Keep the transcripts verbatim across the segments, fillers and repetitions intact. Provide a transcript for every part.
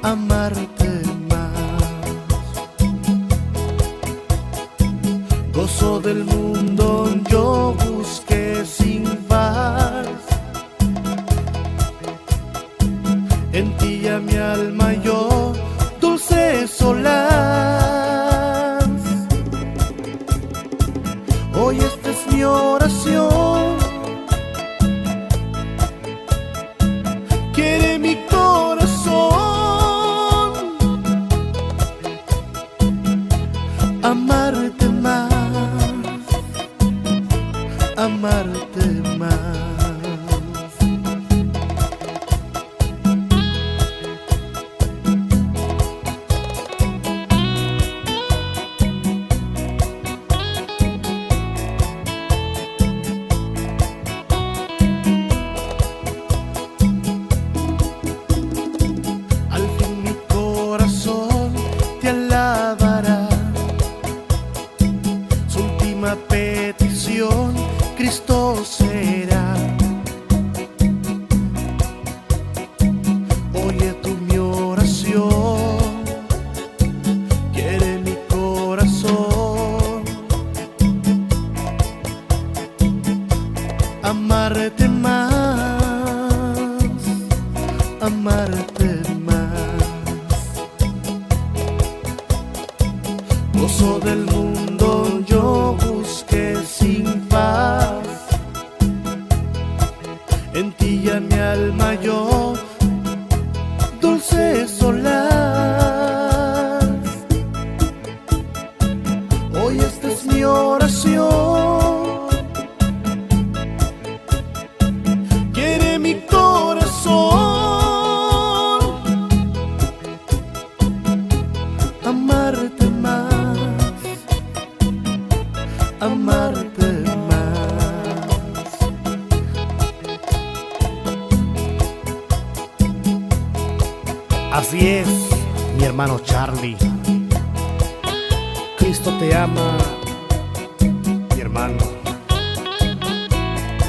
amarte más. Gozo del mundo yo busqué sin paz. En ti a mi alma yo dulce solaz. Hoy esta es mi oración. Quiere mi corazón amarte más, amarte más. Al fin mi corazón te alabará. Su última petición, Cristo será. Oye tú mi oración, quiere mi corazón amarte más, amarte más. Gozo del mundo yo busqué sin paz. En ti a mi alma yo dulce solaz. Hoy esta es mi oración. Quiere mi corazón amarte más, amarte más. Así es, mi hermano Charlie. Cristo te ama, mi hermano.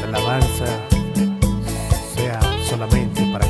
La alabanza sea solamente para